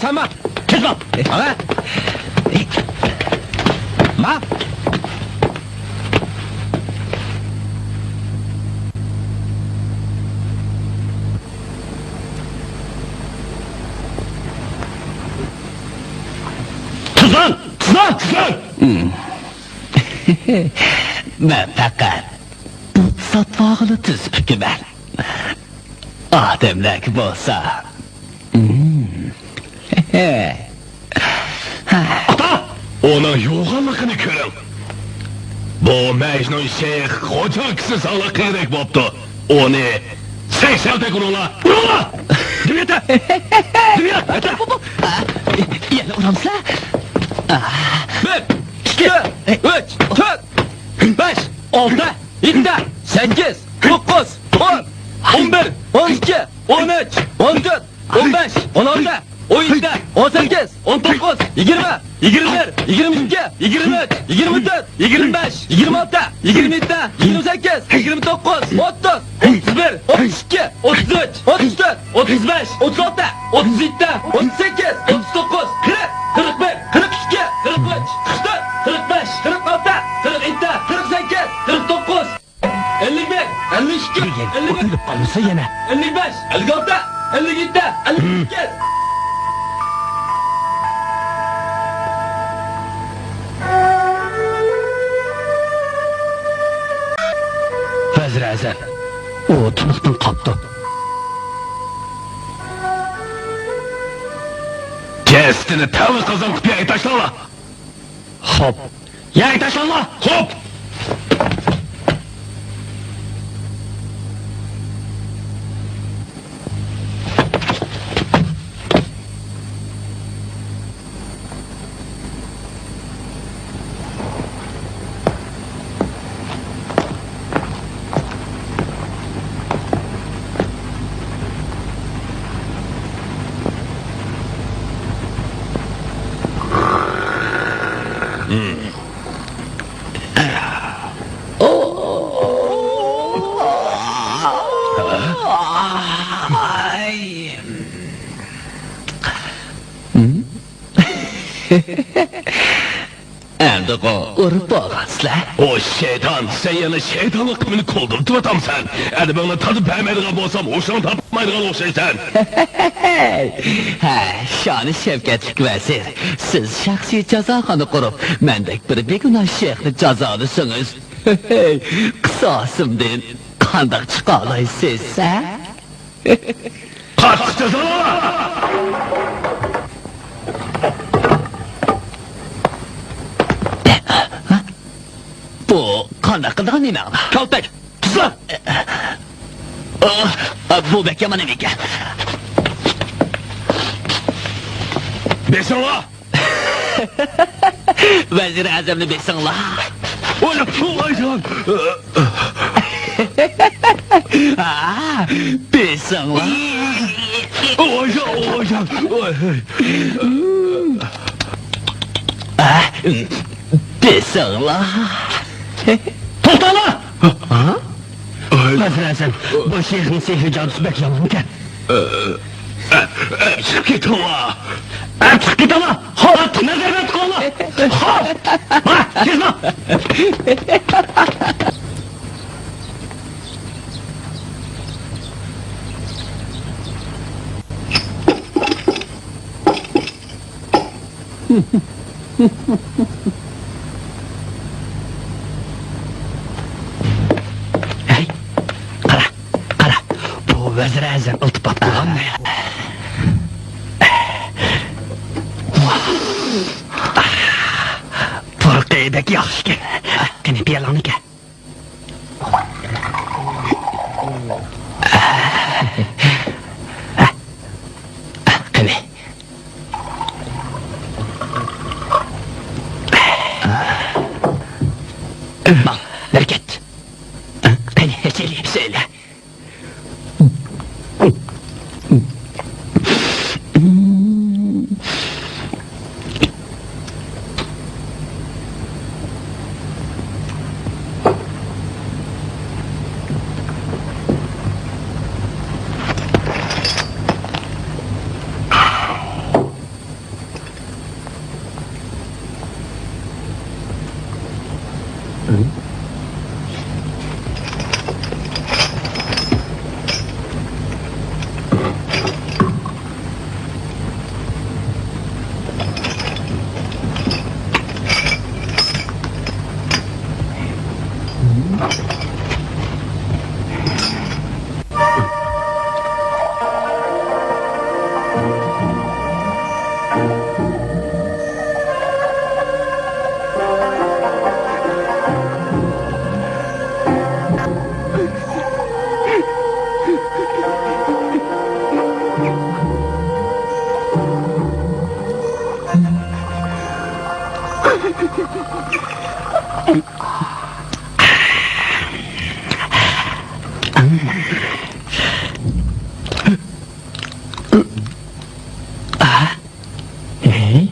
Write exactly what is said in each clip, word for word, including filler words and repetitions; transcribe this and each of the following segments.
سەن ما! كەچ ما! ئاغا! ما! تۇزان! تۇزان! تۇزان! مەن پەقەت بۇت ساتىۋالغىلى تۈزۈپتىمەن. ئادەملەرگە بولسا. ئاتا! ئۇنىڭ يوغانلىقىنى كۆرۈڭ. بۇ مەجنۇن شەيخ خوجا كىشى ساڭا قېرەك بوپتۇ. ئۇنى سەكسەندەك ئۇرۇڭلار! ئۇرۇڭلار! دۈميەتە! دۈميەتە! يەنە ئۇرامسىلەر؟ بىر، ئىككى، ئۈچ، تۆت، بەش، ئالتە، يەتتە، سەككىز، توققۇز، ئون، ئون بىر، ئون ئىككى، ئون ئۈچ، ئون تۆت، ئون بەش، ئون ئالتە، ئون يەتتە، ئون سەككىز، ئون توققۇز، يىگىرمە، يىگىرمە بىر، يىگىرمە ئىككى، يىگىرمە ئۈچ، يىگىرمە تۆت، يىگىرمە بەش، يىگىرمە ئالتە، يىگىرمە يەتتە، يىگىرمە سەككىز، يىگىرمە توققۇز، ئوتتۇز، ئوتتۇز بىر، ئوتتۇز ئىككى، ئوتتۇز ئۈچ، ئوتتۇز تۆت، ئوتتۇز بەش، ئوتتۇز ئالتە، ئوتتۇز يەتتە، ئوتتۇز سەككىز، ئوتتۇز توققۇز، قىرىق، قىرىق بىر، قىرىق ئىككى، قىرىق ئۈچ، قىرىق تۆت، قىرىق بەش، قىرىق ئالتە، قىرىق يەتتە، قىرىق سەككىز، قىرىق توققۇز. ئەللىك بىر، ئەللىك ئىككى، دېگەن ئەللىك ئۈچ، ئۆلۈپ قالمىسا يەنە. ئەللىك بەش، ئەللىك ئالتە، ئەللىك يەتتە، ئەللىك سەككىز. ۋەزىر ئەزەم، ئۇ تۇنۇقتىن قاپتۇ. جەسىتىنى تەۋە قازان قىلىپ يەرگە تاشلاڭلار! خوپ. يەرگە تاشلاڭلار! خوپ! ئەمدىغۇ ئۇرۇپ بولغانسىلەر. ئۇ شەيتان، سەن يەنە شەيتانلىق قىلمىنى كولدۇرتۇۋاتامسەن؟ ئەدىپىڭنى تارتىپ بەرمەيدىغان بولسام، ھوشۇڭنى تاپمايدىغان ئوخشايسەن. ھە، شانى شەۋكەتلىك ۋەزىر، سىز شەخسىي جازاخانا قۇرۇپ، مەندەك بىر بىگۇناھ شەيخنى جازالىسىڭىز، قىساسىمدىن قانداق چىقالايسىز، ھە؟ قاتتىق جازالا! بۇ قانداق قىلىدىغان نېمەڭلار؟ كالتەك! تۇزلا! ئاھ، بۇ بەك يامان ئەمەسكەن. بېسىڭلار! ۋەزىر ئەزەمنى بېسىڭلار! ۋايجان! ھا، بېسىڭلار! ۋايجان، ۋايجان! ھا، بېسىڭلار! توختاڭلار! ھا؟ ۋەزىر ئەزەم، بۇ شەيخنىڭ سېھرى جادۇسى بەك يامانكەن. ئە، ئە، ئە، چىقىپ كېتىڭلار! ئە، چىقىپ كېتىڭلار! خوپ، نەزەر بەند قىلىڭلار! خوپ! ھا، تېزلا! ھەي، قارا، قارا، بۇ ۋەزىر ئەزەم ئىلتىپات قىلغان. پۇرىقى بەك ياخشىكەن. قېنى، پىيالىڭنى ئىچە. قېنى. ماڭ، بەرىكەت. قېنى، ئىچەيلى، ئىچەيلى.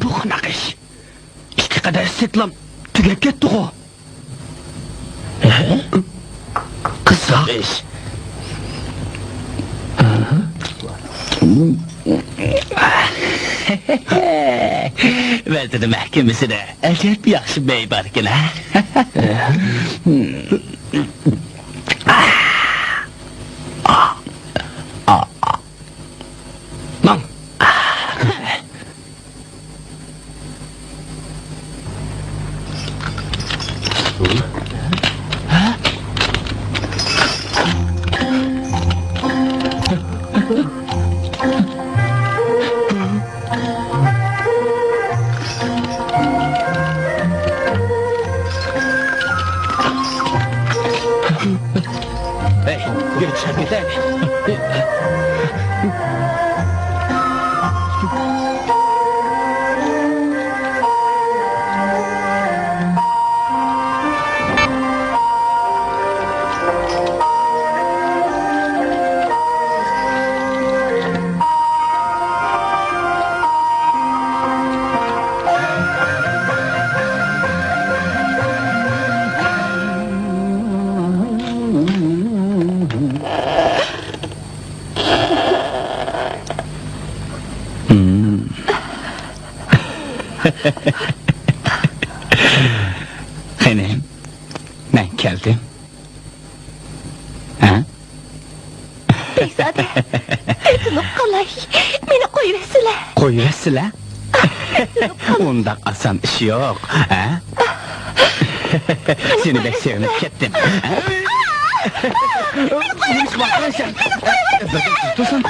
بۇ قانداق ئىش؟ ئىككى قەدەھ سېتىلام تۈگەپ كەتتىغۇ. قىزىق ئىش. ۋەزىر مەھكىمىسىدە ئەجەب ياخشى مەي باركەن، ھە؟ ماڭ. ھەي، يۈر، چىقىپ كېتەي. قېنى، مەن كەلدىم. ھە؟ بەگزادە، ئۆتۈنۈپ قالاي، مېنى قويۇۋەتسىلە. قويۇۋەتسىلە؟ ئۇنداق ئاسان ئىش يوق، ھە؟ سېنى بەك سېغىنىپ كەتتىم. نېمە قىلىۋاتىسەن؟ تۇرسۇن.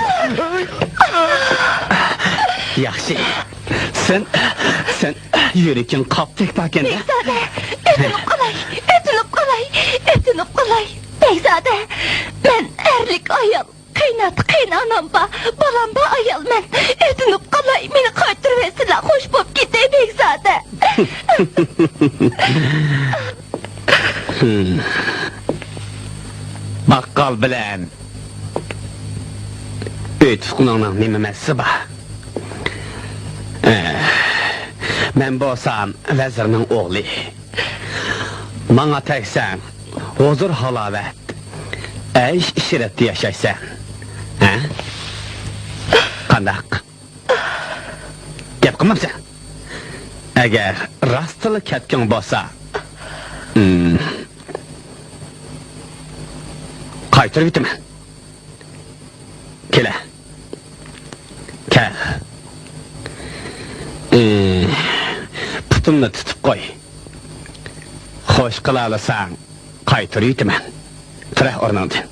ياخشى. سەن، سەن يۈرىكىڭ قاپتەك پاكەندە. بەگزادە، ئۆتۈنۈپ قالاي، ئۆتۈنۈپ قالاي، ئۆتۈنۈپ قالاي. بەگزادە، مەن ئەرلىك ئايال. قېيىنئاتا، قېيىنئانام بار، بالام بار ئايال مەن. ئۆتۈنۈپ قالاي، مېنى قايتۇرۇۋەتسىلە، خوش بوپ كېتەي، بەگزادە. باققال بىلەن ئۆي تۇتقۇنۇڭنىڭ نېمە مەسىلىسى بار؟ ئە، مەن بولسام ۋەزىرنىڭ ئوغلى. ماڭا تەگسەڭ، ھۇزۇر-ھالاۋەت، ئەيش-ئىشرەتتە ياشايسەن. ھە؟ قانداق؟ گەپ قىلمامسەن؟ ئەگەر راستلا كەتكۈڭ بولسا، ئىم، قايتۇرۇۋېتىمەن. كېلە. كەل. ئى، پۇتۇمنى تۇتۇپ قوي. خوش قىلالىساڭ، قايتۇرۇۋېتىمەن. تۇرە ئورنۇڭدىن.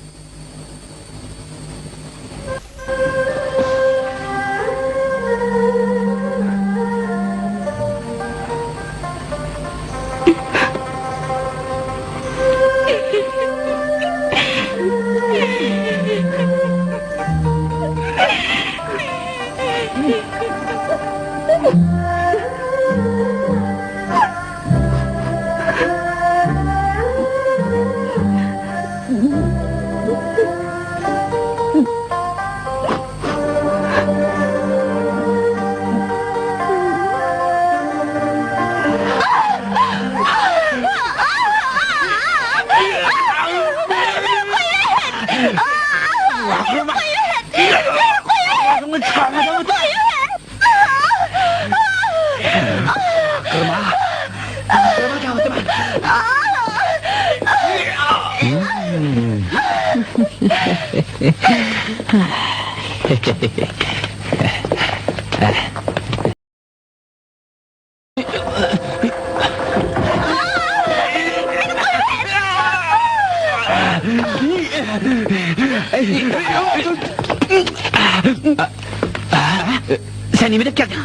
سەن نېمە دەپ كەلدىڭ؟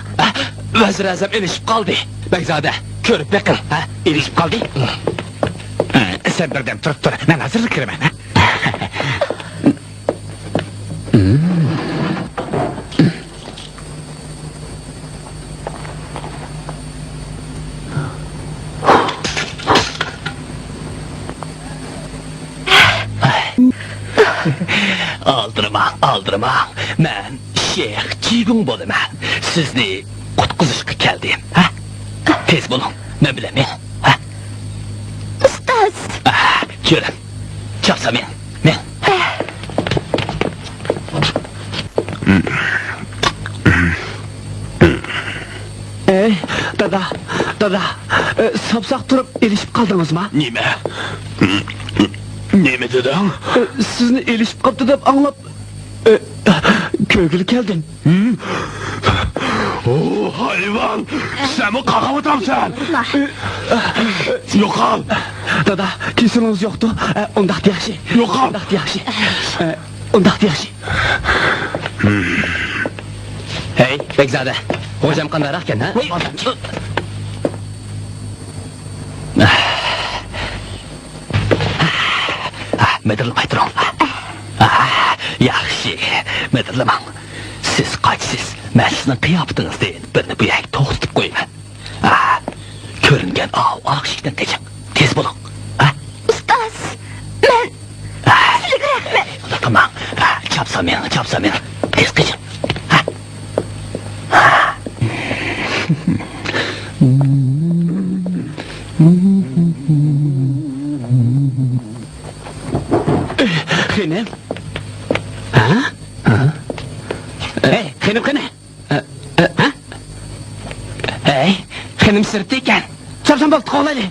ۋەزىر ئەزەم ئېلىشىپ قالدى. بەگزادە، كۆرۈپ بېقىڭ، ھە؟ ئېلىشىپ قالدى؟ ھە، سەن بىردەم تۇرۇپ تۇر، مەن ھازىرلا كىرىمەن، ھە؟ ئالدىرىماڭ، ئالدىرىماڭ. مەن شېخ جىگۇڭ بولىمەن. سىزنى قۇتقۇزۇشقا كەلدىم. ھە؟ تېز بولۇڭ. مەن بىلەن مېڭىڭ. ھە؟ ئۇستاز! ئاھ، جۈرۈڭ. چاپسان مېڭىڭ. مېڭىڭ. ئەي، دادا، دادا، ئە، ساپساق تۇرۇپ ئېلىشىپ قالدىڭىزما؟ نېمە؟ نېمە دېدىڭ؟ ئە، سىزنى ئېلىشىپ قاپتۇ دەپ ئاڭلاپ، ئە، كۆرگىلى كەلدىم. ھىم؟ ئو، ھايۋان! سەنمۇ قاقاۋاتامسەن؟ يوقال! دادا، كېسىلىڭىز يوقتۇ؟ ئە، ئۇنداقتا ياخشى. يوقال! ئۇنداقتا ياخشى. ئە، ئۇنداقتا ياخشى. ھەي، بەگزادە، خوجام قانداقراقكەن، ھە؟ ۋاي، ئادەم. مىدىرلىماي تۇرۇڭ. ياخشى، مىدىرلىماڭ. سىز قاچىسىز، مەن سىزنىڭ قىياپىتىڭىزدىن بىرنى بۇ يەرگە توختىتىپ قويىمەن. ئا، كۆرۈنگەن ئاۋۇ ئاق ئىشىكتىن قېچىڭ. تېز بولۇڭ. ئا. ئۇستاز، مەن، ئا، سىلىگە رەھمەت. ئۇنداق قىلماڭ. ئا، چاپسان مېڭىڭ، چاپسان مېڭىڭ. تېز قېچىڭ. ئا. ئا. خېنىم. ھە؟ ھە؟ ئەي، خېنىم قېنى؟ ئە، ئە، ھە؟ ھەي، خېنىم سىرتتا ئىكەن. چاپسان بولدى، قوغلايلى.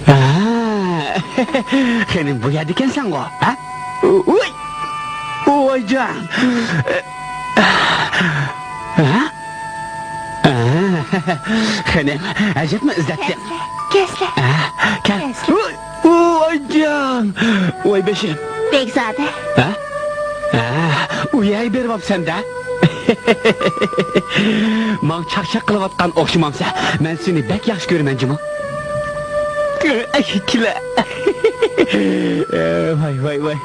ھە، خېنىم بۇ يەردە ئىكەنسەنغۇ، ھە؟ ۋوي! ۋايجان! ھە؟ ھە؟ خېنىم، ئەجەبمۇ ئىزدەتتىڭ. كەلسىلە، كەلسىلە. ھە، كەل. كەلسىلە. ۋايجان! ۋاي بېشىم! بەگزادە. ھە؟ ھە، ئۇ يەرگە بېرىۋاپسەن-دە. ماڭا چاقچاق قىلىۋاتقان ئوخشىمامسەن؟ مەن سېنى بەك ياخشى كۆرىمەن جۇمۇ. ئەي، كېلە. ۋاي، ۋاي، ۋاي.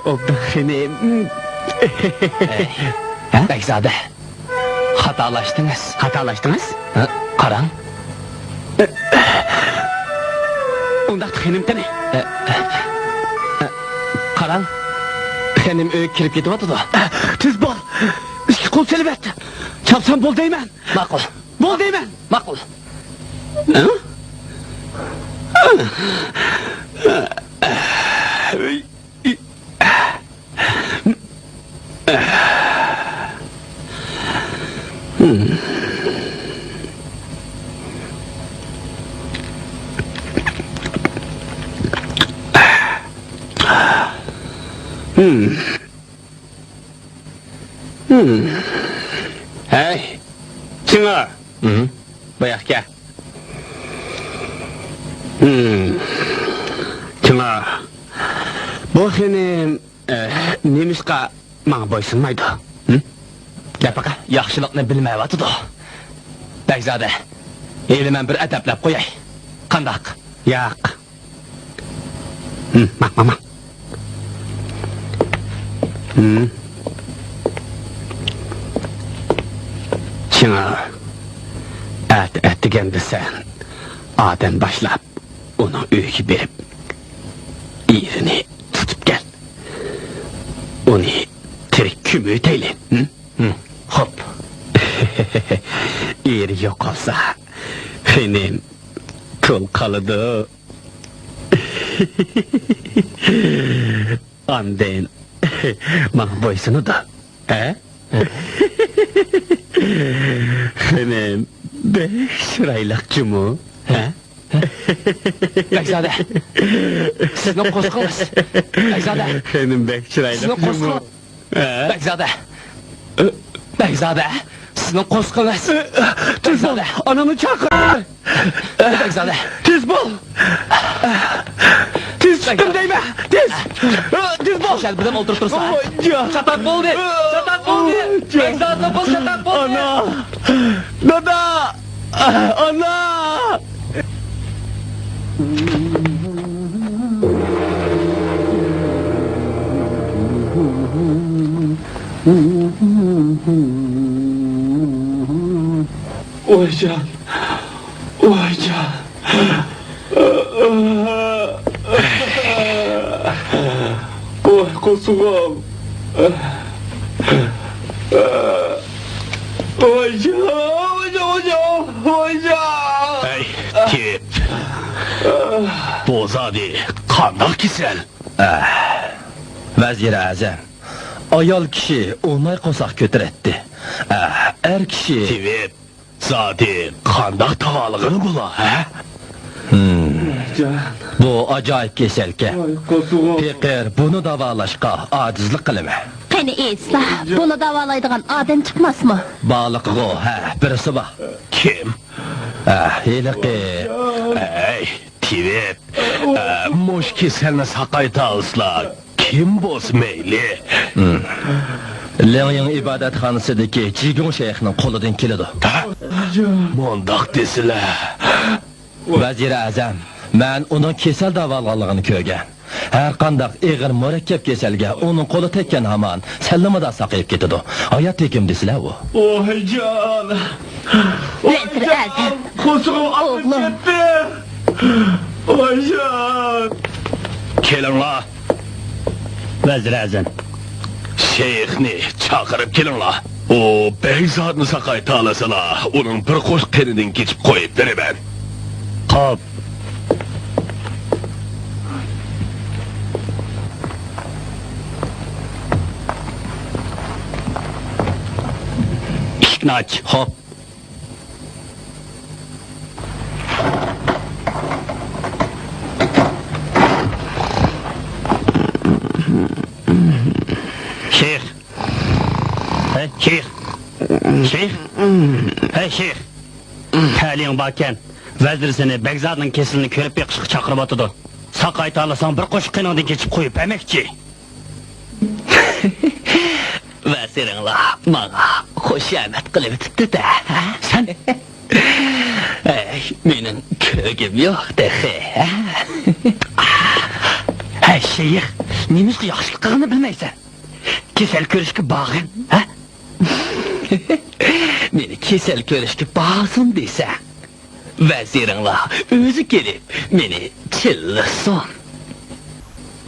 ئوبدان خېنىم. ھە؟ بەگزادە. خاتالاشتىڭىز. خاتالاشتىڭىز؟ ھە، قاراڭ. ئۇنداقتا خېنىم قېنى؟ ھە، ھە، ھە، قاراڭ. خېنىم ئۆيگە كىرىپ كېتىۋاتىدۇ. تېز بول. ئىككى قول سېلىۋەت. چاپسان بول دەيمەن. ماقۇل. بول دەيمەن. ماقۇل. ھە؟ ھەي، چىڭار! بۇياققا كەل. چىڭار، بۇ خېنىم ئە، نېمىشقا ماڭا بويسۇنمايدۇ؟ ھىم؟ دەپ باقە. ياخشىلىقنى بىلمەيۋاتىدۇ. بەگزادە، ھېلى مەن بىر ئەدەپلەپ قوياي. قانداق؟ ياق. ھىم، ماڭ، ماڭ، ماڭ. ھىم. شۇڭا ئەتە ئەتىگەندە سەن ئادەم باشلاپ، ئۇنىڭ ئۆيىگە بېرىپ، ئېرىنى تۇتۇپ كەل. ئۇنى تىرىك كۆمۈۋېتەيلى. ھىم؟ ھىم، خوپ. ئېرى يوقالسا، خېنىم، پۇل قالىدۇ. ئاندىن ماڭا بويسۇنىدۇ. ھە؟ خېنىم، بەك چىرايلىق جۇمۇ. ھە؟ بەگزادە، سىزنىڭ قورسىقىڭىز. بەگزادە. خېنىم بەك چىرايلىق جۇمۇ. سىزنىڭ قورسىقىڭىز. ھە؟ بەگزادە. بەگزادە، سىزنىڭ قورسىقىڭىز. تېز بول، بەگزادە. ئانامنى چاقىر. بەگزادە. تېز بول. تېز چىققىن دەيمەن. تېز. تېز بول. شەل بىلەن ئولتۇرۇپ تۇرسا. چاتاق بولدى. چاتاق. بولدى. بەگزادىنىڭ قولى ساقايىپ بولدى. ئانا! دادا! ئانا! ۋايجان! ۋايجان! ۋاي قورسىقىم! ۋايجان! ۋايجان! ۋايجان! ۋايجان! ھەي، تېۋىپ! بۇ زادى قانداق كېسەل؟ ۋەزىر ئەزەم، ئايال كىشى ئۇناي قورساق كۆتۈرەتتى. ئەر كىشى. تېۋىپ! زادى قانداق داۋالىغىنى بۇلار، ھە؟ ھىم. بۇ ئاجايىپ كېسەلكەن. پېقىر، بۇنى داۋالاشقا ئاجىزلىق قىلىمەن. قېنى ئېيتسىلا، بۇنى داۋالايدىغان ئادەم چىقماسمۇ؟ بارلىقىغۇ، ھە، بىرسى بار. كىم؟ ھە، ھېلىقى. ئەي، تېۋىپ، ئە، مۇشۇ كېسەلنى ساقايتالىسىلا، كىم بولسا مەيلى. لېڭيىڭ ئىبادەتخانىسىدىكى جىگۇڭ شەيخنىڭ قولىدىن كېلىدۇ. ھە؟ مۇنداق دېسىلە. ۋەزىر ئەزەم، مەن ئۇنىڭ كېسەل داۋالىغانلىقىنى كۆرگەن. ھەر قانداق ئېغىر مۇرەككەپ كېسەلگە ئۇنىڭ قولى تەگكەن ھامان سەللىمىدا ساقىيىپ كېتىدۇ. ھايات ھېكىم دېسىلە ئۇ. ۋايجان! ۋەزىر ئەزەم! قورسىقىم ئاغرىپ كەتتى! ۋايجان! كېلىڭلار! ۋەزىر ئەزەم! شەيخنى چاقىرىپ كېلىڭلار! ئۇ بەگزادنى ساقايتالىسىلا، ئۇنىڭ بىر قوشۇق قېنىدىن كېچىپ قويۇپ بېرىمەن. قاپ. ئىشىكنى ئاچ. خوپ. شەيخ. ھەي، شەيخ. شەيخ. ھەي، شەيخ. تەلىيىڭ باركەن، ۋەزىر سېنى بەگزادنىڭ كېسىلىنى كۆرۈپ بېقىشقا چاقىرىۋاتىدۇ. ساقايتالىساڭ بىر قوشۇق قېنىڭدىن كېچىپ قويۇپ بەرمەكچى. ۋەزىرىڭلار ماڭا خۇشامەت قىلىۋېتىپتۇ-دە، ھە؟ سەن؟ ئەي، مېنىڭ كۆرگۈم يوق تېخى، ھە؟ ھەي، شەيخ، نېمىشقا ياخشىلىق قىلغىنىنى بىلمەيسەن؟ كېسەل كۆرۈشكە بارغىن، ھە؟ مېنى كېسەل كۆرۈشكە بارسۇن دېسە، ۋەزىرىڭلار ئۆزى كېلىپ مېنى چىللىسۇن.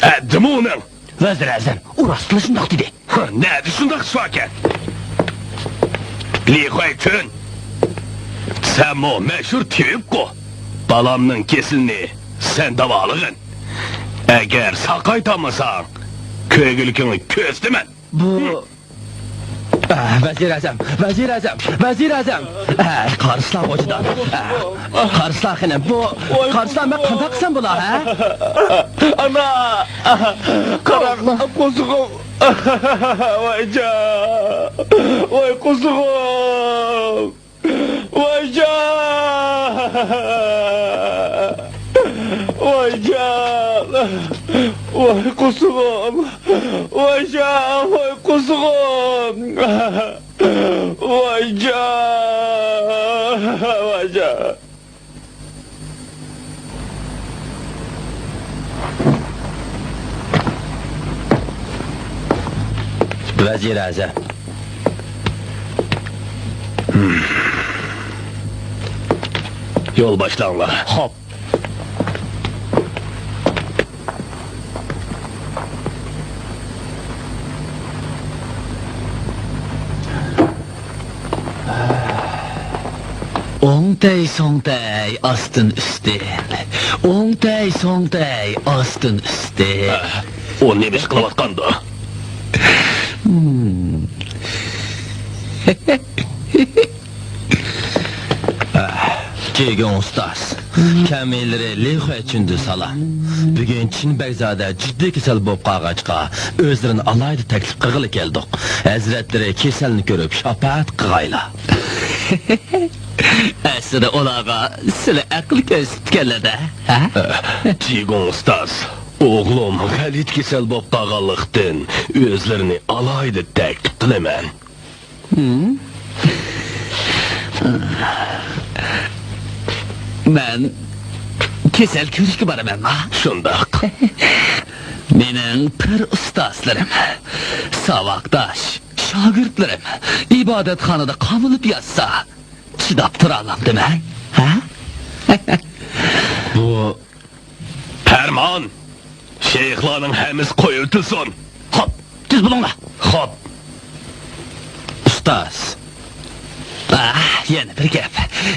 ھەددىمۇ ئۇنىڭ! ۋەزىر ئەزەم، ئۇ راستلا شۇنداق دېدى. ھە، نەدە شۇنداق ئىش باركەن؟ لى خۇەيچۈن، سەنمۇ مەشھۇر تېۋىپقۇ. بالامنىڭ كېسىلىنى سەن داۋالىغىن. ئەگەر ساقايتالمىساڭ، كۆرگۈلۈكۈڭنى كۆرسىتىمەن. بۇ، ئە، ۋەزىر ئەزەم، ۋەزىر ئەزەم، ۋەزىر ئەزەم! ئە، قارىسىلا خوجىدان، ئە، قارىسىلا خېنىم، بۇ، قارىسىلا مەن قانداق قىلسام بولا، ھە؟ ئانا! قارا قورسىقىم! ۋايجان! ۋاي قورسىقىم! ۋايجان! ۋايجان! ۋاي قورسىقىم! ۋايجان! ۋاي قورسىقىم! ۋايجان! ۋايجان! ۋەزىر ئەزەم. يول باشلاڭلار. خوپ. ئوڭتەي سوڭتەي ئاستىن ئۈستىن، ئوڭتەي سوڭتەي ئاستىن ئۈستىن. ئۇ نېمە ئىش قىلىۋاتقاندۇ؟ جىگۇڭ ئۇستاز، كەمىنىلىرى لى خۇەچۈندىن سالام. بۈگۈن چىن بەگزادە جىددىي كېسەل بولۇپ قالغاچقا، ئۆزلىرىنى ئالاھىدە تەكلىپ قىلغىلى كەلدۇق. ھەزرەتلىرى كېسەلنى كۆرۈپ شاپائەت قىغايلا. ئەسلىدە ئۇلارغا سىلى ئەقىل كۆرسىتىپتىكەنلەر-دە، ھە؟ جىگۇڭ ئۇستاز، ئوغلۇم غەلىتە كېسەل بولۇپ قالغانلىقتىن، ئۆزلىرىنى ئالاھىدە تەكلىپ قىلىمەن. مەن كېسەل كۆرۈشكە بارىمەنما؟ شۇنداق. مېنىڭ پىر ئۇستازلىرىم، ساۋاقداش، شاگىرتلىرىم ئىبادەتخانىدا قامىلىپ ياتسا، چىداپ تۇرالامدىمەن؟ ھە؟ بۇ پەرمان! شەيخلارنىڭ ھەممىسى قويۇۋېتىلسۇن! خوپ، تېز بولۇڭلار! خوپ! ئۇستاز! ئاھ، يەنە بىر گەپ.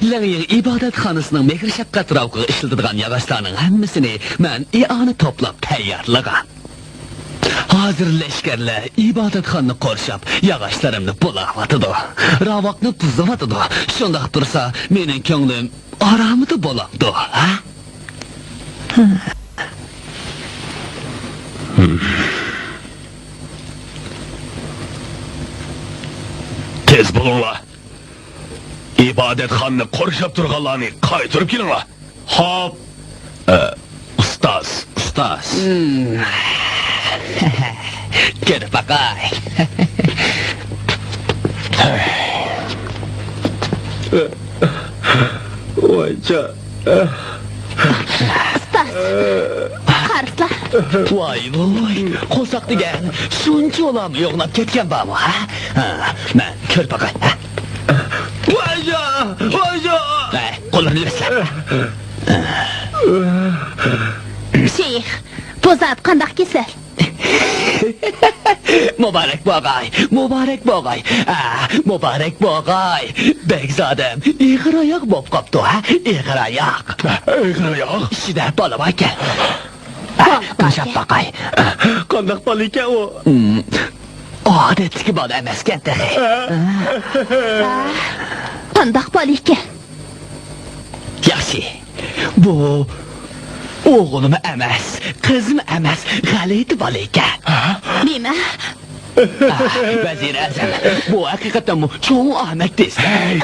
لىڭيىڭ ئىبادەتخانىسىنىڭ مېھىر-شەپقەت راۋىقىغا ئىشلىتىدىغان ياغاچلارنىڭ ھەممىسىنى مەن ئىئانە توپلاپ تەييارلىغان. ھازىر لەشكەرلەر ئىبادەتخانىنى قورشاپ، ياغاچلىرىمنى بۇلاۋاتىدۇ. راۋاقنى بۇزۇۋاتىدۇ. شۇنداق تۇرسا، مېنىڭ كۆڭلۈم ئارامىدا بولامدۇ، ھە؟ تېز بولۇڭلار. ئىبادەتخانىنى قورشاپ تۇرغانلارنى قايتۇرۇپ كېلىڭلار. خوپ. ئە، ئۇستاز. ئۇستاز. كۆرۈپ باقاي. ۋايجان. ئۇستاز، قارىسىلا. ۋاي ۋاي، قورساق دېگەن شۇنچە ئۇلارمۇ يوغىناپ كەتكەن بارمۇ، ھە؟ ھە، مەن كۆرۈپ باقاي، ھە؟ ۋايجان، ۋايجان! ھە، قوللىرىنى بېسىلا. شەيخ، بۇ زادى قانداق كېسەل؟ مۇبارەك بولغاي، مۇبارەك بولغاي، ئا، مۇبارەك بولغاي. بەگزادەم ئېغىر ئاياغ بولۇپ قاپتۇ، ھە؟ ئېغىر ئاياغ. ئېغىر ئاياغ؟ ئىچىدە بالا باركەن. ئا، تىڭشاپ باقاي. قانداق بالا ئىكەن ئۇ؟ ئادەتتىكى بالا ئەمەسكەن تېخى. قانداق بالا ئىكەن؟ ياخشى. بۇ ئوغۇلمۇ ئەمەس، قىزمۇ ئەمەس، غەلىتە بالا ئىكەن. نېمە؟ ۋەزىر ئەزەم، بۇ ھەقىقەتەنمۇ چوڭ ئامەت دېسە. ھەي،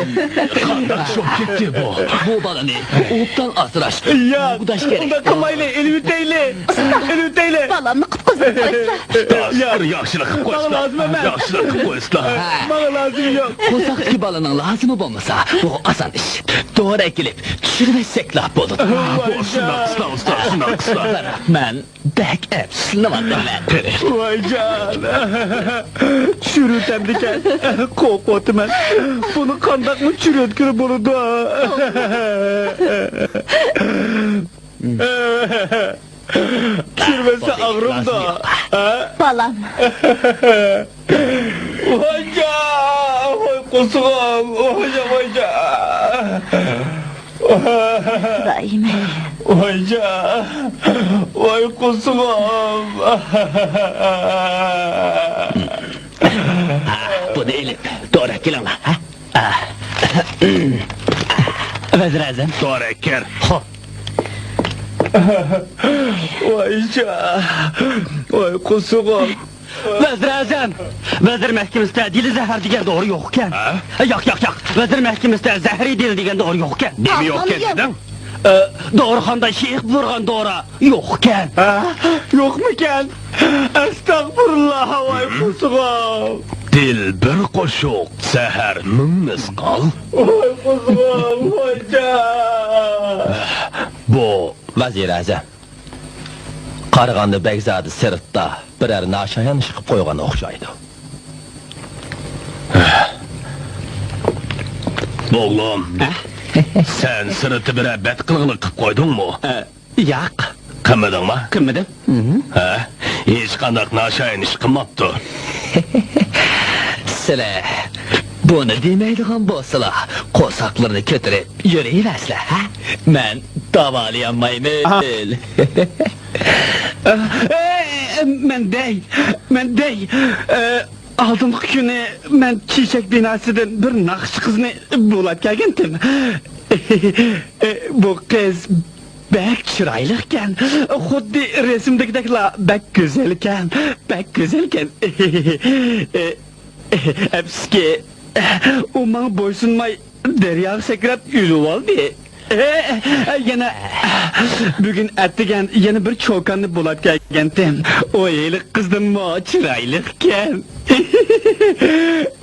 قانداق چۈشۈپ كەتتى بۇ؟ بۇ بالىنى ئوبدان ئاسراش، ياق، قوغداش كېرەك. ئۇنداق قىلمايلى، ئېلىۋېتەيلى. ئېلىۋېتەيلى. بالامنى قۇتقۇزۇپ قويسىلا. ئۇستاز، ياق، بىر ياخشىلىق قىلىپ قويسىلا. ماڭا لازىم ئەمەس. ياخشىلىق قىلىپ قويسىلا. ماڭا لازىم يوق. قورساقتىكى بالىنىڭ لازىمى بولمىسا، بۇ ئاسان ئىش. دورا ئەكېلىپ چۈشۈرۈۋەتسەكلا بولىدۇ. ۋاي، شۇنداق قىلسىلا، ئۇستاز، شۇنداق قىلسىلا. بىراق مەن بەك ئەپسۇسلىنىۋاتىمەن. ۋايجان. چۈشۈرۈۋېتەمدىكەن. قورقۇۋاتىمەن. بۇنى قانداقمۇ چۈشۈرۈۋەتكىلى بولىدۇ؟ چۈشۈرۈۋەتسە ئاغرىمدۇ؟ ھە؟ بالام. ۋايجان! ۋاي قورسىقىم! ۋايجان، ۋايجان! خۇدايىم. ۋايجان! ۋاي قورسىقىم! بۇنى ئېلىپ، دورا ئەكېلىڭلار، ھە؟ ۋەزىر ئەزەم. دورا ئەكەل. خوپ. ۋايجان! ۋاي قورسىقىم! ۋەزىر ئەزەم! ۋەزىر مەھكىمىسىدە دېلى زەھەر دېگەن دورا يوق ئىكەن. ھە؟ ياق، ياق، ياق. ۋەزىر مەھكىمىسىدە زەھىرى دېلى دېگەن دورا يوق ئىكەن. نېمە يوق ئىكەن دېدىڭ؟ ئە، دورىخانىدا شەيخ بۇيرۇغان دورا يوق ئىكەن. ھە؟ يوقمىكەن؟ ئەستەغپۇرۇللا، ۋاي قورسىقىم. دىلبىر قوشۇق، زەھەر مىڭ مىسقال. ۋاي قورسىقىم، ۋايجان. بۇ ۋەزىر ئەزەم. قارىغاندا بەگزادە سىرتتا بىرەر ناشايان ئىش قىلىپ قويغان ئوخشايدۇ. ئوغلۇم، ھە؟ سەن سىرتتا بىرەر بەتقىلىقلىق قىلىپ قويدۇڭمۇ؟ ئە، ياق. قىلمىدىڭما؟ قىلمىدىم. ھە؟ ھېچقانداق ناشايان ئىش قىلماپتۇ. سىلەر بۇنى دېمەيدىغان بولسىلا، قورساقلىرىنى كۆتۈرۈپ يۈرۈۋەرسىلە، ھە؟ مەن داۋالىيالمايمەن. ئاھ. ئە، مەن دەي، مەن دەي. ئە، ئالدىنقى كۈنى مەن چېچەك بىناسىدىن بىر ناخشا قىزنى بۇلاپ كەلگەنتىم. ئە، بۇ قىز بەك چىرايلىقكەن. خۇددى رەسىمدىكىدەكلا بەك گۈزەلكەن. بەك گۈزەلكەن. ئە، ئەپسۇسكى، ئۇ ماڭا بويسۇنماي، دەرياغا سەكرەپ ئۆلۈۋالدى. يەنە بۈگۈن ئەتىگەن يەنە بىر چوكاننى بولاپ كەلگەنتىم. ئۇ ھېلىقى قىزدىنمۇ چىرايلىقكەن.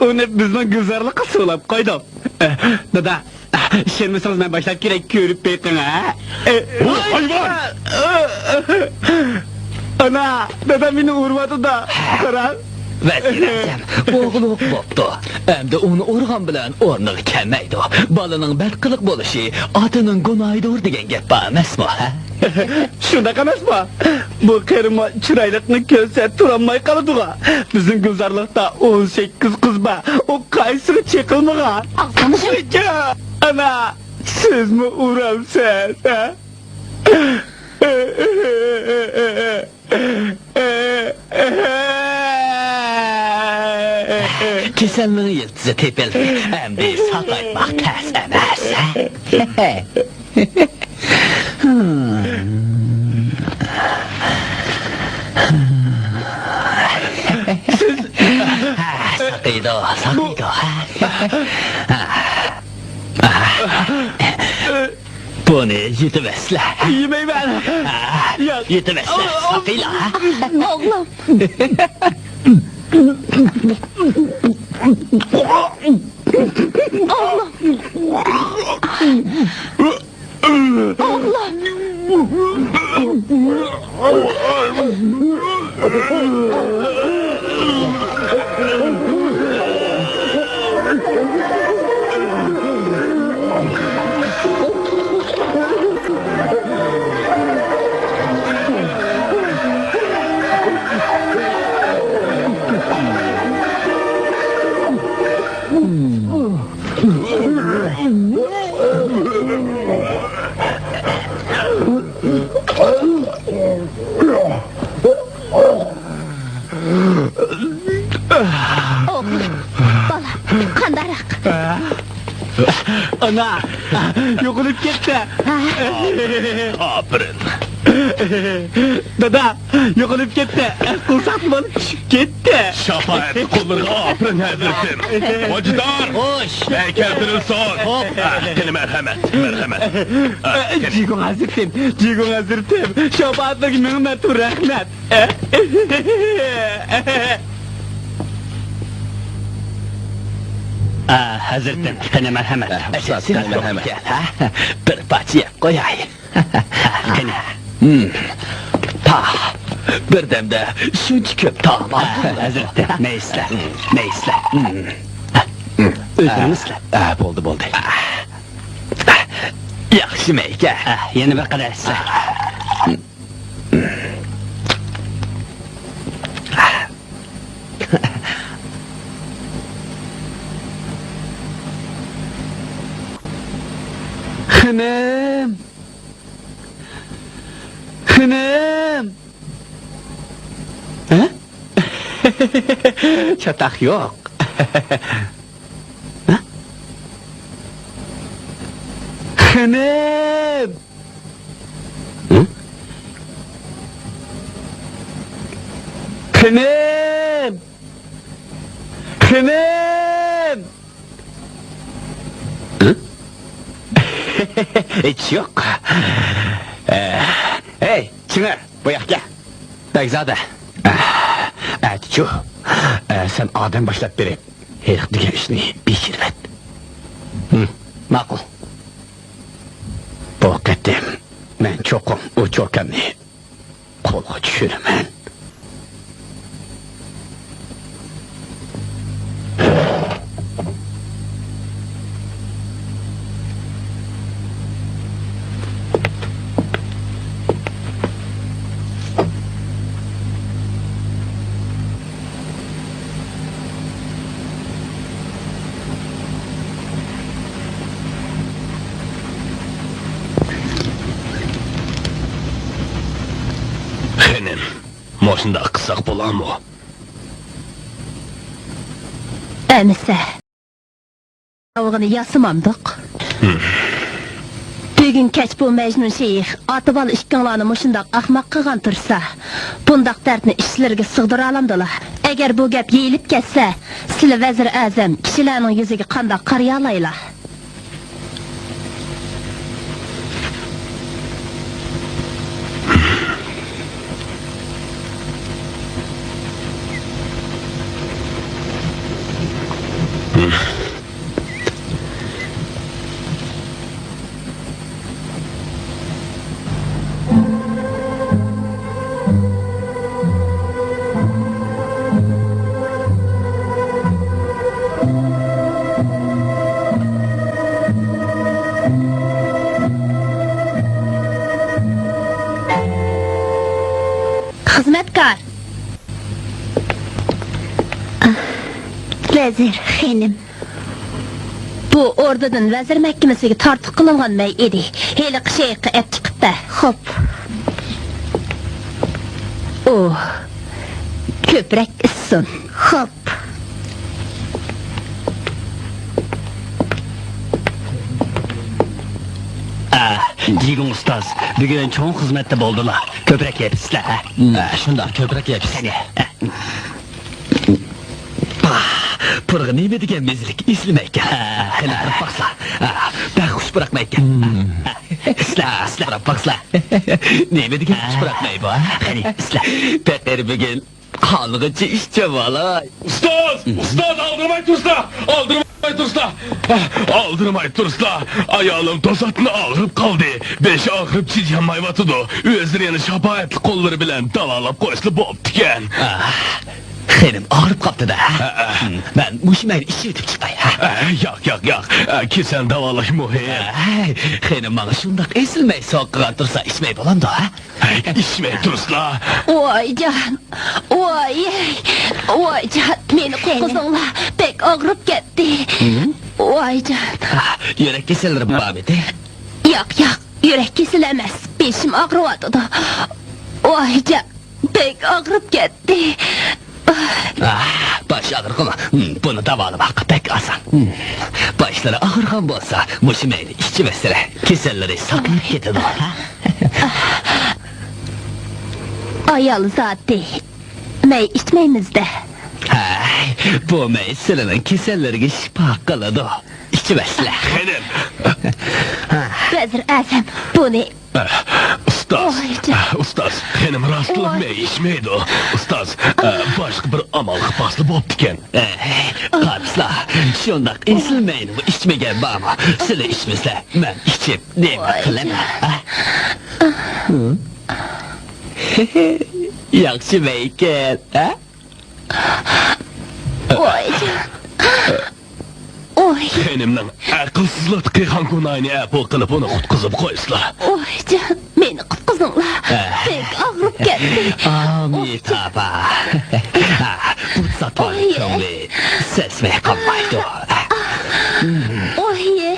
ئۇنى بىزنىڭ گۈلزارلىققا سولاپ قويدۇق. دادا، ئىشەنمىسىڭىز مەن باشلاپ كېرەي، كۆرۈپ بېقىڭ، ھە؟ بۇ ھايۋان! ئانا، دادا مېنى ئۇرۇۋاتىدۇ، قاراڭ. ۋەزىر ئەزەم، ئوغلى بوپتۇ. ئەمدى ئۇنى ئۇرغان بىلەن ئورنىغا كەلمەيدۇ. بالىنىڭ بەتقىلىق بولۇشى ئاتىنىڭ گۇناھىدۇر دېگەن گەپ بار ئەمەسمۇ، ھە؟ شۇنداق ئەمەسمۇ؟ بۇ قېرىمۇ چىرايلىقنى كۆرسە تۇرالماي قالىدىغۇ. بىزنىڭ گۈلزارلىقتا ئون سەككىز قىز بار. ئۇ قايسىغا چېقىلمىغان؟ ئاغزىڭنى يۇم. ئانا، سىزمۇ ئۇرامسىز، ھە؟ كېسەلنىڭ يىلتىزى تېپىلدى. ئەمدى ساقايتماق تەس ئەمەس. سىز ساقىيدۇ، ساقىيدۇ. بۇنى يۇتۇۋەرسىلە. يېمەيمەن. ياق. يۇتۇۋەرسىلە. ساقىيلا. ئوغلۇم. ئوغلۇم. ئوغلۇم. ئوغلۇم، بالام، قانداقراق؟ ئانا، يوقىلىپ كەتتى. ھە؟ ئاپىرىن. دادا، يوقىلىپ كەتتى. قورساقنى بالا چۈشۈپ كەتتى. شاپائەت قۇللىرىغا ئاپىرىن، ھەزرىتىم. ھوجىدار! خوش! ھەيكەل تىرىلسۇن! خوپ! قېنى، مەرھەمەت، مەرھەمەت. جىگۇڭ ھەزرىتىم، جىگۇڭ ھەزرىتىم. شاپائەتلىرىگە مىڭ مەرتىۋە رەھمەت. ئا، ھەزرىتىم، قېنى، مەرھەمەت. ئە، ئۇستاز، قېنى، مەرھەمەت. ھە؟ بىر پارچە يەپ قوياي. قېنى. ھىم. تا. بىر دەمدە شۇنچە كۆپ تائام. ھەزرىتىم، مەيسىلە. مەيسىلە. ئۆزلىرىڭىزلە. ئە، بولدى، بولدى. ياخشىمۇ ئىكەن؟ يەنە بىر قەدەھسە. خېنىم! خېنىم! ھە؟ چاتاق يوق. ھە؟ خېنىم! ھە؟ خېنىم! خېنىم! ھە؟ ھېچ يوق. ئە، ھەي، چىڭىر، بۇ ياققا كەل. بەگزادە. ئە، ئەتىچۇ. ئە، سەن ئادەم باشلاپ بېرىپ، ھېلىقى دېگەن ئىشنى بېجىرىۋەت. ھىم، ماقۇل. بۇ قېتىم مەن چوقۇم ئۇ چوكاننى قولغا چۈشۈرىمەن. خېنىم، مۇشۇنداق قىلساق بولامۇ؟ ئەمىسە. ياۋىقىنى ياسىمامدۇق؟ بۈگۈن كەچ بۇ مەجنۇن شېيىخ ئاتا-بالا ئىككىڭلارنى مۇشۇنداق ئەخمەق قىلغان تۇرسا، بۇنداق دەردنى ئىچلىرىگە سىغدۇرالامدىلا؟ ئەگەر بۇ گەپ يېيىلىپ كەتسە، سىلى ۋەزىر ئەزەم كىشىلەرنىڭ يۈزىگە قانداق قارىيالايلا؟ ھازىر، خېنىم. بۇ ئوردىدىن ۋەزىر مەھكىمىسىگە تارتۇق قىلىنغان مەي ئىدى. ھېلىقى شېيىققا ئەپ چىقىپ بەر. خوپ. ئۇ كۆپرەك ئىچسۇن. خوپ. ئە، جىگۇڭ ئۇستاز، بۈگۈن چوڭ خىزمەتتە بولدىلا. كۆپرەك يەپسىلە، ھە؟ ئە، شۇنداق، كۆپرەك يەپسىلە. قېنى. ئە. پاھ، پۇرىقى نېمە دېگەن مەززىلىك، ئېسىلمەيكەن. قېنى، پۇراپ باقسىلا. ئە، بەك خۇش پۇراقمەيكەن. ئە، ئىسلە، ئىسلە، پۇراپ باقسىلا. نېمە دېگەن خۇش پۇراقمەي بۇ، ھە؟ قېنى، ئىسلە. پېقىر بۈگۈن قانغىچە ئىچىۋالاي. ئۇستاز! ئۇستاز، ئالدىرىماي تۇرسىلا! ئالدىرىماي تۇرسىلا! ئالدىرىماي تۇرسىلا! ئايالىم توساتتىن ئاغرىپ قالدى. بېشى ئاغرىپ چىدىيالمايۋاتىدۇ. ئۆزلىرى يەنە شاپائەتلىك قوللىرى بىلەن داۋالاپ قويسىلا بوپتىكەن. ئاھ، خېنىم ئاغرىپ قاپتۇ-دە. ھە، ھە. مەن مۇشۇ مەينى ئىچىۋېتىپ چىقاي، ھە؟ ئە، ياق، ياق، ياق. ئە، كېسەلنى داۋالاش مۇھىم. ئەي، خېنىم ماڭا شۇنداق ئېسىلمەي سوققا قىلغان تۇرسا ئىچمەي بولامدۇ، ھە؟ ئىچمەي تۇرسىلا. ۋايجان، ۋاي، ۋايجان، مېنى قۇتقۇزۇڭلار، بەك ئاغرىپ كەتتى. ۋايجان. يۈرەك كېسەللىرى بارمىدى؟ ياق، ياق، يۈرەك كېسىلى ئەمەس، بېشىم ئاغرىۋاتىدۇ. ۋايجان، بەك ئاغرىپ كەتتى. ئاھ، باش ئاغرىقىمۇ؟ ھىم، بۇنى داۋالىماق بەك ئاسان. ھىم، باشلىرى ئاغرىغان بولسا، مۇشۇ مەينى ئىچىۋەتسىلە، كېسەللىرى ساقىيىپ كېتىدۇ. ئايال زاتى، مەي ئىچمەيمىز-دە. ھەي، بۇ مەي سىلىنىڭ كېسەللىرىگە شىپا قىلىدۇ. ئىچىۋەتسىلە. خېنىم! ۋەزىر ئەزەم، بۇنى ئۇستاز، ۋايجان. ئۇستاز، خېنىم راستلا مەي ئىچمەيدۇ. ئۇستاز، باشقا بىر ئامال قىلىپ باقسىلا بوپتىكەن. قارىسىلا، شۇنداق ئېسىل مەينىمۇ ئىچمىگەن بارمۇ؟ سىلى ئىچمىسە، مەن ئىچىپ نېمە قىلىمەن؟ ياخشى مەيكەن، ھە؟ ۋايجان. ۋاي. خېنىمنىڭ ئەقىلسىزلىقتا قىلغان گۇناھىنى ئەپۇ قىلىپ، ئۇنى قۇتقۇزۇپ قويسىلا. ۋايجان، مېنى قۇتقۇزۇڭلار. بەك ئاغرىپ كەتتى. ئامىتابا. بۇ ساتارنىڭ كۆڭلى سەسمەي قالمايدۇ. ۋاي.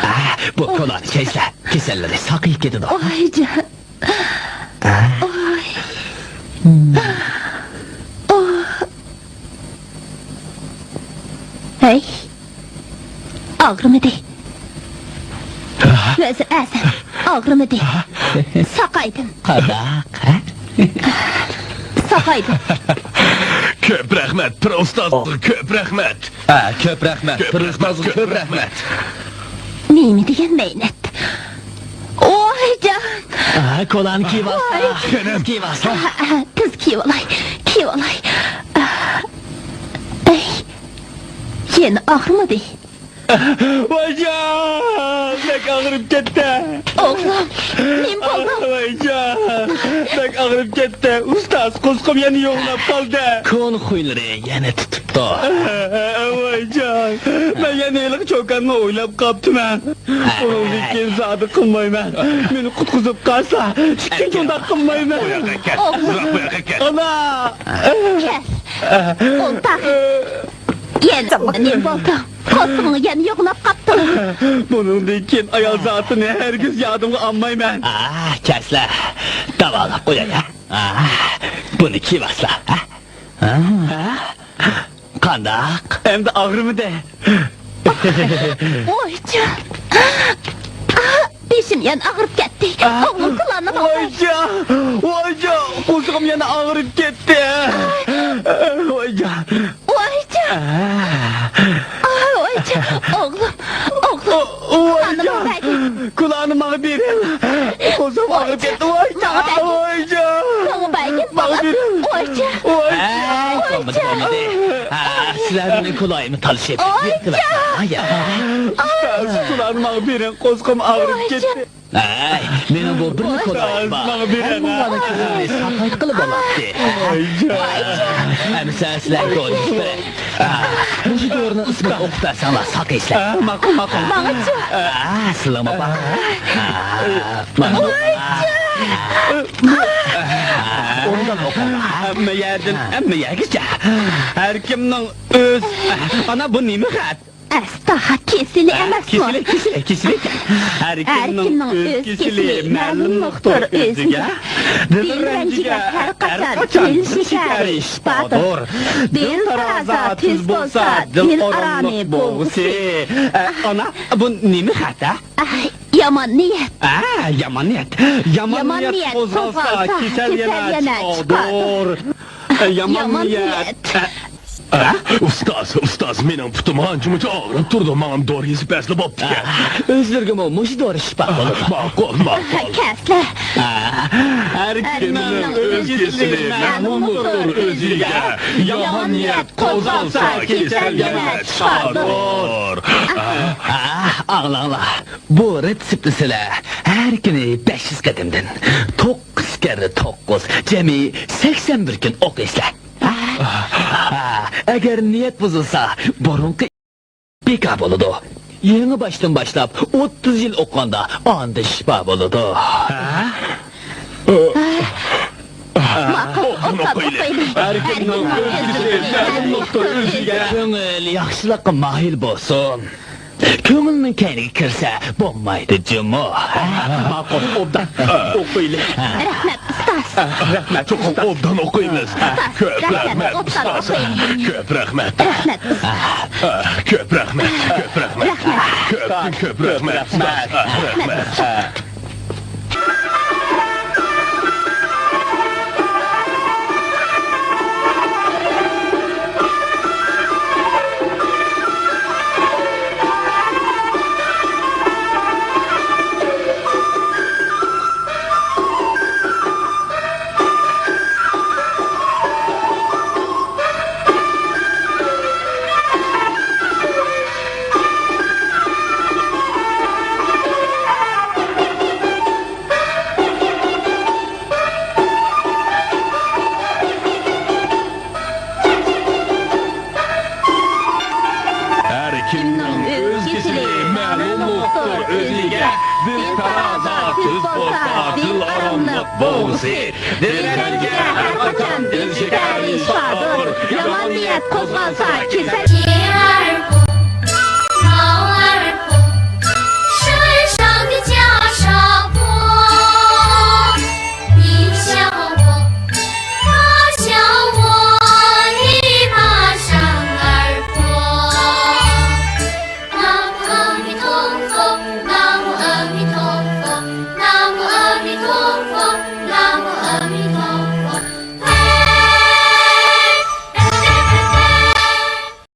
ئاھ، بۇ كولانى چەيسە، كېسەللىرى ساقىيىپ كېتىدۇ. ۋايجان. ھەي، ئاغرىمىدى. ۋەزىر ئەزەم، ئاغرىمىدى. ساقايدىم. قانداق، ھە؟ ساقايدىم. كۆپ رەھمەت، پىر ئۇستازغا كۆپ رەھمەت. ھە، كۆپ رەھمەت. بىر ئۇستازغا كۆپ رەھمەت. نېمە دېگەن مەينەت؟ ۋايجان! ھە، كولانى كىيىۋالسا. ۋاي. تېز كىيىۋالسا. ھە، ھە، تېز كىيىۋالاي. كىيىۋالاي. ئەي، يەنە ئاغرىمىدى. ۋايجان! بەك ئاغرىپ كەتتى. ئوغلۇم، نېمە بولدى؟ ۋايجان! بەك ئاغرىپ كەتتى. ئۇستاز، قورسىقىم يەنە يوغىناپ قالدى. كونا خۇيلىرى يەنە تۇتۇپتۇ. ۋايجان! مەن يەنە ھېلىقى چوكاننى ئويلاپ قاپتىمەن. ئۇنىڭدىن كېيىن زادى قىلمايمەن. مېنى قۇتقۇزۇپ قالسا، ئىككىنچى ئۇنداق قىلمايمەن. ئوغلۇم. ئانا! كەل. ئولتۇر. يەنە نېمە بولدى؟ قورسىقىڭ يەنە يوغىناپ قاپتۇ. بۇنىڭدىن كېيىن ئايال زاتىنى ھەرگىز يادىمغا ئالمايمەن. ئاھ، كەلسىلە، داۋالاپ قوياي، ھە؟ ئاھ، بۇنى كىيىۋالسىلا، ھە؟ ھە؟ قانداق؟ ئەمدى ئاغرىمىدى؟ ۋايجان! بېشىم يەنە ئاغرىپ كەتتى. ئوغلۇم، كولاننى باغلاي. ۋايجان! ۋايجان! قورسىقىم يەنە ئاغرىپ كەتتى. ۋايجان! ۋايجان! ئاھ، ۋايجان! ئوغلۇم، ئوغلۇم! ۋايجان! كولانى ماڭا بېرىڭ. قورسىقىم ئاغرىپ كەتتى. ۋايجان! ۋايجان! ماڭا بەرگىن، بالام. ۋايجان! ھەي، بولمىدى، بولمىدى. ھە، سىلەر مېنىڭ كولايىمنى تالىشىپ يىقىتىۋەتمەڭ. ئۇستاز، كولانى ماڭا بېرىڭ، قورسىقىم ئاغرىپ كەتتى. ھەي، مېنىڭ بۇ بىرلا كولايىم بار. ماڭا بېرىڭ. مەن بۇلارنىڭ كۆزلىرىنى ساقايتقىلى بولاتتى. ئەمىسە سىلەرگە ئويلىشىپ بېرەي. مۇشۇ دورىنىڭ ئىسمىنى ئوقۇپ بەرسەڭلار ساقىيسىلەر. ماقۇل، ماقۇل. ماڭىچۇ؟ سىلەرمۇ بار. ماقۇل. ئورۇندان ئوقۇڭلار. ھەممە يەردىن ھەممە يەرگىچە. ھەر كىمنىڭ ئۆز. ئانا، بۇ نېمە خەت؟ ئەستا، كېسىلى ئەمەسمۇ؟ كېسىلى، كېسىلى، كېسىلى. ھەر كىمنىڭ ئۆز كېسىلى مەلۇملۇقتۇر ئۆزىگە. دىل رەنجىگە ھەر قاچان دىل شېكەرى شىپادۇر. دىل تارازا تۈز بولسا، دىل ئاراملىق بولغۇسى. ئانا، بۇ نېمە خەت، ھە؟ يامان نىيەت. ھە، يامان نىيەت. يامان نىيەت قوزغالسا، كېسەل يەنە چىقىدۇ. يامان نىيەت. ھە؟ ئۇستاز، ئۇستاز، مېنىڭ پۇتۇم ئانچە-مۇنچە ئاغرىپ تۇرىدۇ، ماڭا دورا يېزىپ بەرسىلە بوپتىكەن. ئۆزلىرىگىمۇ مۇشۇ دورا شىپا بولىدۇ. ماقۇل، ماقۇل. كەسلە. ھەر كىمنىڭ ئۆز كېسىلى مەلۇملۇقتۇر ئۆزىگە. يامان نىيەت قوزغالسا، كېسەل يەنە چىقىدۇ. ئاھ، ئاڭلاڭلار، بۇ رېتسېپنى سىلەر ھەر كۈنى بەش يۈز قېتىمدىن توققۇز كەررە توققۇز، جەمئىي سەكسەن بىر كۈن ئوقۇيسىلەر. ئەگەر نىيەت بۇزۇلسا، بۇرۇنقى بىكار بولىدۇ. يېڭى باشتىن باشلاپ ئوتتۇز يىل ئوقۇغاندا ئاندىن شىپا بولىدۇ. ماقۇل، ئوبدان ئوقۇيلى. ھەر كىمنىڭ ئۆز كېسىلى مەلۇملۇقتۇر ئۆزىگە. كۆڭۈل ياخشىلىققا مايىل بولسۇن. كۆڭۈلنىڭ كەينىگە كىرسە بولمايدۇ جۇمۇ. ماقۇل، ئوبدان ئوقۇيلى. رەھمەت، ئۇستاز. رەھمەت، چوقۇم ئوبدان ئوقۇيمىز. كۆپ رەھمەت، ئۇستاز. كۆپ رەھمەت. رەھمەت، ئۇستاز. كۆپ رەھمەت، كۆپ رەھمەت. رەھمەت. كۆپتىن كۆپ رەھمەت، ئۇستاز. رەھمەت. ھەر كىمنىڭ ئۆز كېسىلى مەلۇملۇقتۇر ئۆزىگە. دىل تارازا تۈز بولسا، دىل ئاراملىق بولغۇسى. دىل رەنجىگە ھەر قاچان دىل شېكەرى شىپادۇر. يامان نىيەت قوزغالسا، كېسەل